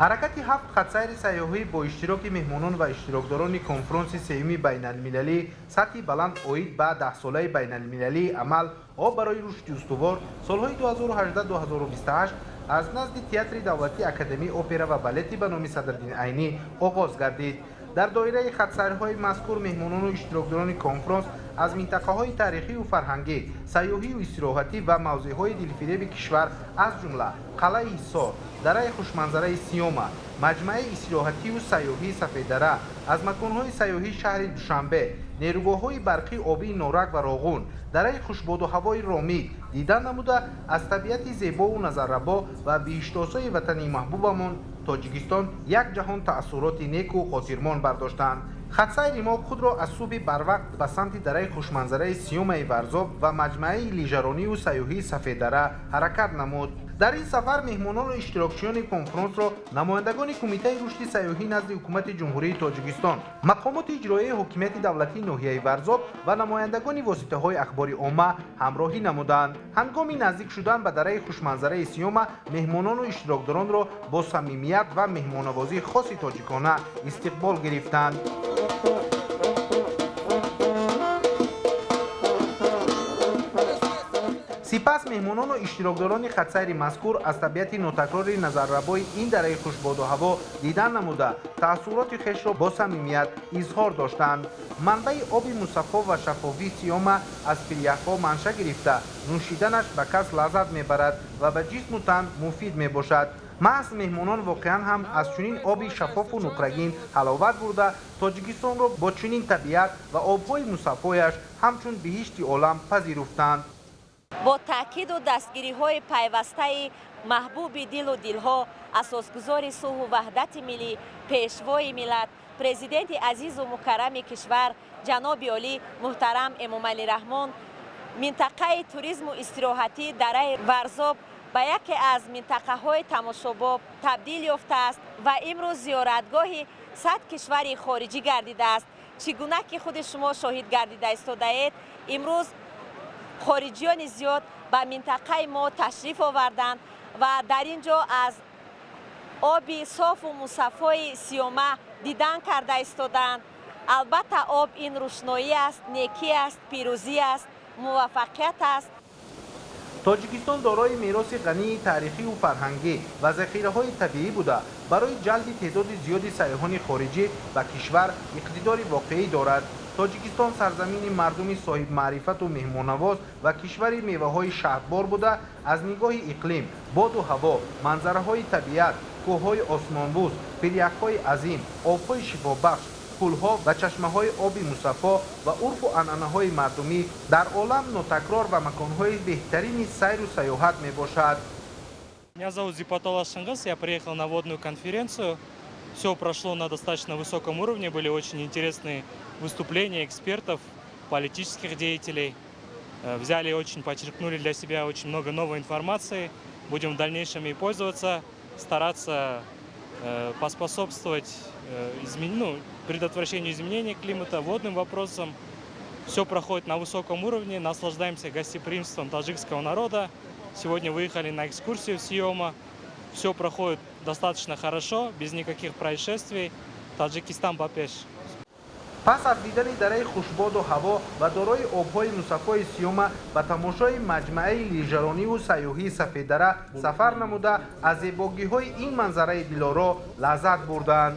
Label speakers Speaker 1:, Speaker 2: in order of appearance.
Speaker 1: Ҳаракати ҳафт хатсайри сайёҳӣ бо иштироки меҳмонон ва иштирокдорони конфронси сеюми байналмилалӣ сатҳи баланд оид ба даҳсолаи байналмилалии амал об барои рушди устувор солҳои 2018-2028 аз назди Театри давлатии Академияи опера ва балети ба номи Садриддин Айнӣ оғоз гардид. Дар доираи хатсайрҳои мазкур меҳмонону иштирокдорони конфронс аз минтақаҳои таърихию фарҳангӣ, сайёҳию истироҳатӣ ва мавзеъҳои дилфиреби кишвар, аз ҷумла қалъаи Ҳисор, дараи хушманзараи Сиёма, маҷмӯаи истироҳатию сайёҳии Сафеддара, аз маконҳои сайёҳии шаҳри Душанбе, нерӯгоҳҳои барқии обии Норак ва Роғун, дараи хушбоду ҳавои Ромид дидан намуда, аз табиати зебову назаррабо ва биҳиштосои ватани маҳбубамон Тоҷикистон як ҷаҳон таассуроти неку хотирмон бардоштанд. Хатсайри мо худро аз субҳи барвақт ба самти дараи хушманзараи Сиёмаи Варзоб ва маҷмӯаи лижаронию сайёҳии Сафеддара ҳаракат намуд. Дар ин сафар меҳмонону иштирокчиёни конфронсро намояндагони Кумитаи рушди сайёҳӣ назди Ҳукумати Ҷумҳурии Тоҷикистон, мақомоти иҷроияи ҳокимияти давлатии ноҳияи Варзоб ва намояндагони воситаҳои ахбори омма ҳамроҳӣ намуданд. Ҳангоми наздик шудан ба дараи хушманзараи Сиёма меҳмонону иштирокдоронро бо самимият ва меҳмонавозии хоси тоҷикона истиқбол гирифтанд. Сипас меҳмонону иштирокдорони хатсайри мазкур аз табиати нотакрори назаррабои ин дараи хушбоду ҳаво дидан намуда, таассуроти хешро бо самимият изҳор доштанд. Манбаи оби мусаффо ва шаффофии Сиёма аз пиряхҳо манша гирифта, нӯшиданаш ба кас лаззат мебарад ва ба ҷисму тан муфид мебошад. Маҳз меҳмонон воқеан ҳам аз чунин оби шаффофу нуқрагин ҳаловат бурда, Тоҷикистонро бо чунин табиат ва обҳои мусаффояш ҳамчун биҳишти олам пазируфтанд.
Speaker 2: Бо таъкиду дастгириҳои пайвастаи маҳбуби дилу дилҳо, асосгузори сулҳу ваҳдати миллӣ, пешвои миллат, президенти азизу мукаррами кишвар ҷаноби олӣ муҳтарам Эмомалӣ Раҳмон, минтақаи туризму истироҳатӣ дараи Варзоб ба яке аз минтақаҳои тамошобоб табдил ёфтааст ва имрӯз зиёратгоҳи 100 кишвари хориҷӣ гардидааст. Чӣ гуна ки худи шумо шоҳид гардида истодаед, имрӯз хориҷиёни зиёд ба минтақаи мо ташриф оварданд ва дар ин ҷо аз оби софу мусаффои Сиёма дидан карда истоданд. Албатта, об ин рӯшноӣ аст, некӣ аст, пирӯзӣ аст, муваффақият аст.
Speaker 1: Тоҷикистон дорои мероси ғании таърихию фарҳангӣ ва захираҳои табиӣ буда, барои ҷалби теъдоди зиёди сайёҳони хориҷӣ ба кишвар иқтидори воқеӣ дорад. Тоҷикистон сарзамини мардуми соҳибмаърифату меҳмоннавоз ва кишвари меваҳои шаҳдбор буда, аз нигоҳи иқлим, боду ҳаво, манзараҳои табиат, кӯҳҳои осмонбӯс, пиряхҳои азим, обҳои шифобахш, кӯлҳо ва чашмаҳои оби мусаффо ва урфу анъанаҳои мардумӣ дар олам нотакрор ва маконҳои беҳтарини сайру сайёҳат мебошад.
Speaker 3: Меня зовут Зипатола Шынгыс, я приехал на водную конференцию. Все прошло на достаточно высоком уровне, были очень интересные выступления экспертов, политических деятелей. Взяли очень, подчеркнули для себя очень много новой информации. Будем в дальнейшем ей пользоваться, стараться поспособствовать ну, предотвращению изменения климата, водным вопросам. Все проходит на высоком уровне, наслаждаемся гостеприимством таджикского народа. Сегодня выехали на экскурсию в Сиома. Все проходит достаточно хорошо, без никаких происшествий. Таджикистан ба пеш.
Speaker 1: Пас аз дидани дараи хушбоду ҳаво ва дорои обҳои мусаффои Сиёма ба тамошои маҷмӯаи лижарониву сайёҳии Сафеддара сафар намуда, аз зебогиҳои ин манзараи дилоро лаззат бурданд.